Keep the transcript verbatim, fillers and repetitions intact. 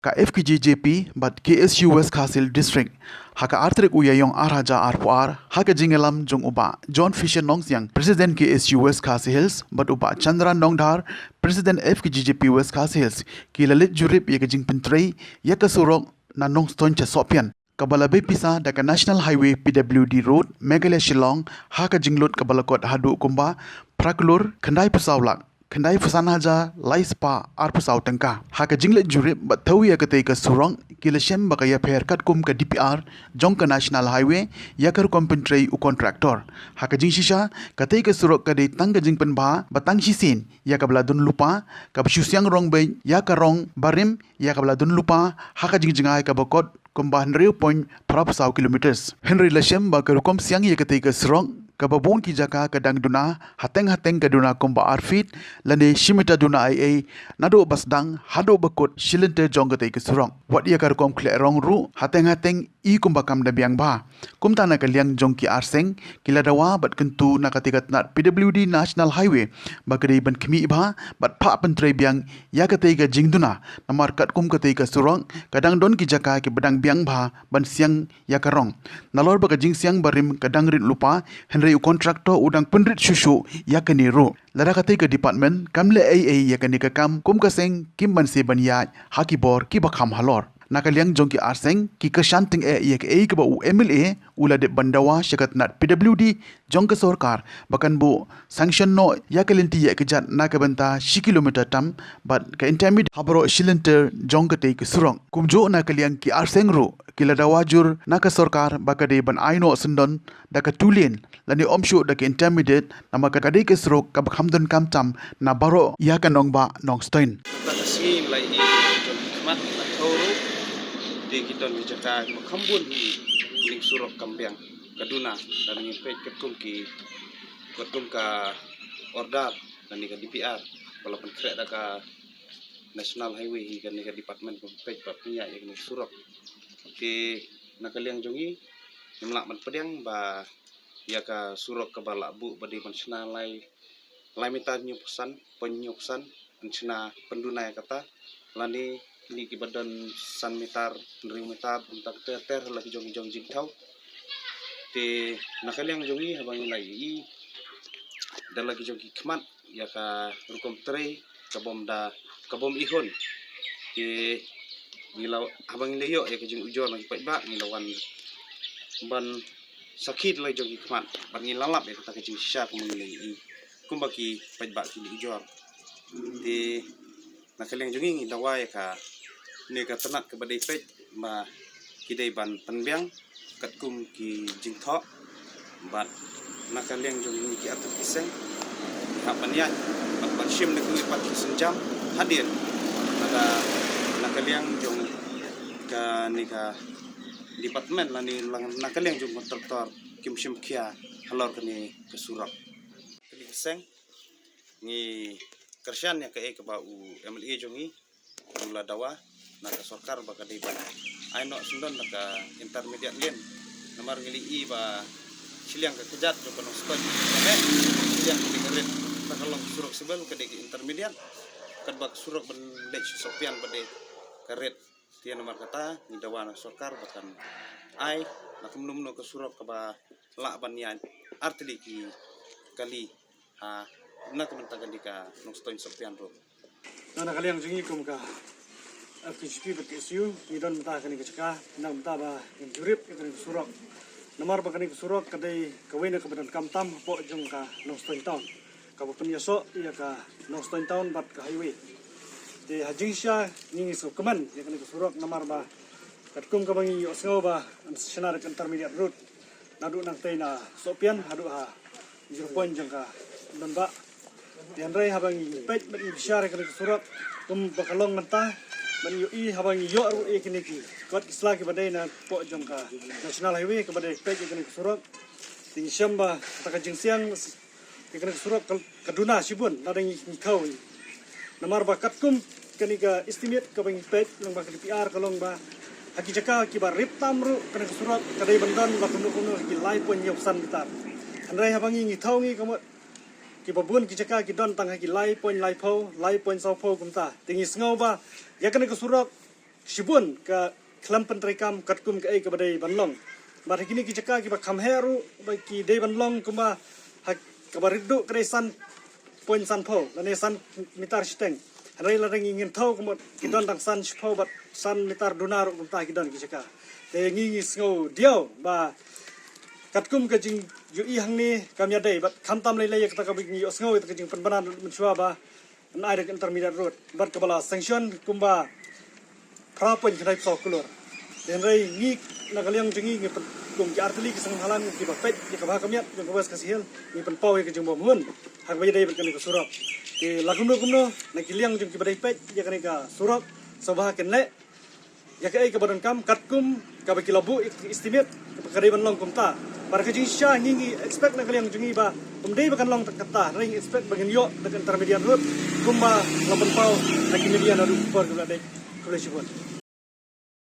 ka F K G J P bad K S U West Khasi Hills District. Ha ka ar tarik u Ïaïong ar hajar arphew ar, ha ka jingïalam jong u Bah John Fisher Nongsiang, President K S U West Khasi Hills, bad u Bah Chandra Nongdhar, President F K G J P West Khasi Hills, ki la leit jurip ïa ka jingpyntrei ïa ka surok na Nongstoiñ sha Sohpian, kaba la bei pisa da ka National Highway P W D Road, Meghalaya Shillong, ha ka jinglut kaba la kot haduh kumba phra klur khyndai phew saw lak khyndai phew san hajar lai spah arphew saw tyngka. Ha ka jingleit jurip bad thew ïa katei ka surok, ki la shem ba ka ïapher katkum ka D P R jong ka National Highway ïa ka rukom pyntrei u contractor. Ha ka jingshisha, katei ka surok ka dei tang ka jingpynbha ba tang shisien ïa kaba la don lypa, kaba shu siang rong beit ïa ka rong barim ïa kaba la don lypa ha ka jingjngai kaba kot kumba hynriew point phra phew saw kilometers. Hynrei la shem ba ka rukom siang ïa katei ka surok, kaba bun ki jaka ka dang duna, hateng hateng ka duna kumba ar feet lane shi meter duna ei ei, naduh ba sdang haduh ba kut shi lynter jong katei ka surok. Wat ïa ka rukom khleh rong ruh, hateng hateng i kumba kam da biang bha. Kumta na ka liang jong ki arseng, ki la dawa bad kyntu na katei ka tnat P W D National Highway ba ka dei ban khmih bha bad phah pyntrei biang ïa katei ka jingduna, namar katkum katei ka surok ka dang don ki jaka kiba dang biang bha ban siang ïa ka rong. Nalor ba ka jingsiang barim ka dang rit lypa, hynrei u contractor u dang pynrit shuh shuh ïa kane ruh. Lada katei ka department kam leh ei ei ïa kane ka kam, kum ka seng kim banse ban ïaid ha ki bor kiba kham halor. Na ka liang jong ki arseng, ki kyrshan tyngeh ïa kaei kaba u M L A u la dep ban dawa sha ka tnat P W D jong ka sorkar ba kan buh sanction noh ïa ka lynti ïaid kjat na ka bynta shi kilometer tam bad ka intermediate ha baroh shi lynter jong katei ka surok. Kumjuh na ka liang ki arseng ruh, ki la dawa jur na ka sorkar ba ka dei ban ai noh syndon da ka two lane lane ym shuh da ka intermediate, namar ka dei ka surok kaba kham donkam tam na baroh ïa ka nongbah Nongstoiñ. Kata ka sngi la ïohi jong ki khmat, la thew ruh, te ki don ki jaka kiba kham bun hi, ïa ka surok kam biang, ka duna. Lada ngin peit katkum ki, katkum ka order lane ka D P R ba la pynkhreh da ka National Highway hi, kane ka department ka peit ba pynïaid ïa kane ka surok. Te na ka liang jong ngi, ngim lah ban pdiang ba ïa ka surok kaba la buh ba dei ban shna lai, lai meter hynñiew phew san, point hynñiew phew san, ban shna pynduna ïa kata, lane kine kiba don san meter, hynriew meter, kumta ter ter ha la ki jong ki jong jingthaw. Te na ka liang jong ngi, haba ngi la ïohi da la ki jong ki khmat ïa ka rukom trei ka bym da, ka bym ihun. Te ngi la, haba ngi la ïoh ïa ka jingujor na ki paidbah, ngi la wan ban sakhi da la jong ki khmat bad ngi la lap ïa kata ka jingshisha kumba ngi la ïohi, kumba ki paidbah ki la ujor. Te na ka liang jong ngi, ngi dawa ïa kane ka tnat kaba dei peit ba ki dei ban pynbiang katkum ki jingthoh, bad na ka liang jong ngi ki artylli ki seng, ngi hap ban ïaid bad ban shim da kiwei pat ki sienjam hadien, lada na ka liang jong kane ka department lane na ka liang jong contractor kim shim khia halor kane ka surok. Artylli ki seng, ngi kyrshan ïa kaei kaba u M L A jong ngi u la dawa na ka sorkar ba ka dei ban ai noh syndon da ka intermediate lane. Namar ngi la ïohi ba shiliang ka kjat jong ka Nongstoiñ ka meh, shiliang ka dei ka rit, ka long ka surok civil, ka dei ka intermediate. Katba ka surok ban leit sha Sohpian ba dei ka rit. Te namar kata ngi dawa na sorkar ba kan ai na kumno kumno ka surok kaba lah ban ïaid artylli ki kali ha na ka bynta kane ka Nongstoiñ Sohpian Road. Na ka liang jong ngi kum ka F K G P bad K S U, ngi don mynta ha kane ka jaka na ka bynta ba ngin jurip ïa kane ka surok. Namar ba kane ka surok ka dei kawei na kaba donkam tam hapoh jong ka Nongstoiñ Town, kaba pynïasoh ïa ka Nongstoiñ Town bad ka highway. Te ha jingshisha ngi, ngi sngewkmen ïa kane ka surok namar ba katkum kaba ngi ïohsngew ba yn shna da ka intermediate road naduh nangtei na Sohpian haduh ha zero point jong ka Nongbah. Te hynrei haba ngi peit bad ngi bishar ïa kane ka surok kumba ka long mynta, bad ngi ïohi haba ngi ïoh ruh ïa kine ki kot ki sla kiba dei napoh jong ka National Highway kaba dei peit ïa kane ka surok, te ngi shem ba kata ka jingsiang ïa kane ka surok ka, ka duna shibun lada ngi, ngi thaw. Namar ba katkum kane ka estimate kaba ngi peit lyngba ka D P R ka long ba ha ki jaka kiba rit tam ruh kane ka surok ka dei ban don la kumno kumno ha ki lai point hynñiew san meter. Hynrei haba ngi, ngi thaw ngi ka mut kiba bun ki jaka ki don tang ha ki lai point laiphew, lai point sawphew kumta. Te ngi sngew ba ïa kane ka surok shibun ka khlem pyntreikam katkum kaei kaba dei ban long. Bad ha kine ki jaka kiba kham heh ruh ba ki dei ban long kumba ha kaba rit duh ka dei san point san phew lane san mitar shiteng. Hynrei lada ngi ngin thaw kumba ki don tang san shiphew bad san mitar duna ruh kumta ki don ki jaka. Te ngi ngi sngew diaw ba katkum ka jingïohi hangne kam ïadei bad khamtam lei lei ïa kata kaba ngi ïohsngew ïa kata ka jingpynbna mynshuwa ba yn ai da ka intermediate road bad kaba la sanction kumba phra point khyndai phew saw klur. Hynrei ngi na ka liang jong ngi ngi pyn kum ki artylli ki seng bhalang kiba peit ïa ka bha ka miat jong ka West Khasi Hills ngi pynpaw ïa ka jingbymhun ha kaba ïadei bad kane ka surok. Te la kumno kumno na ki liang jong kiba dei peit ïa kane ka surok sngewbha kin leh ïa kaei kaba donkam katkum kaba ki la buh ïa ka estimate kaba ka dei ban long kumta. Bad ka jingshisha ngi ngi expect na ka liang jong ngi ba ym dei ba kan long tang katta, hynrei ngi expect ba ngin ïoh da ka intermediate road kumba la pynpaw ha ki media naduh ka por kaba la dei. Khublei shibun.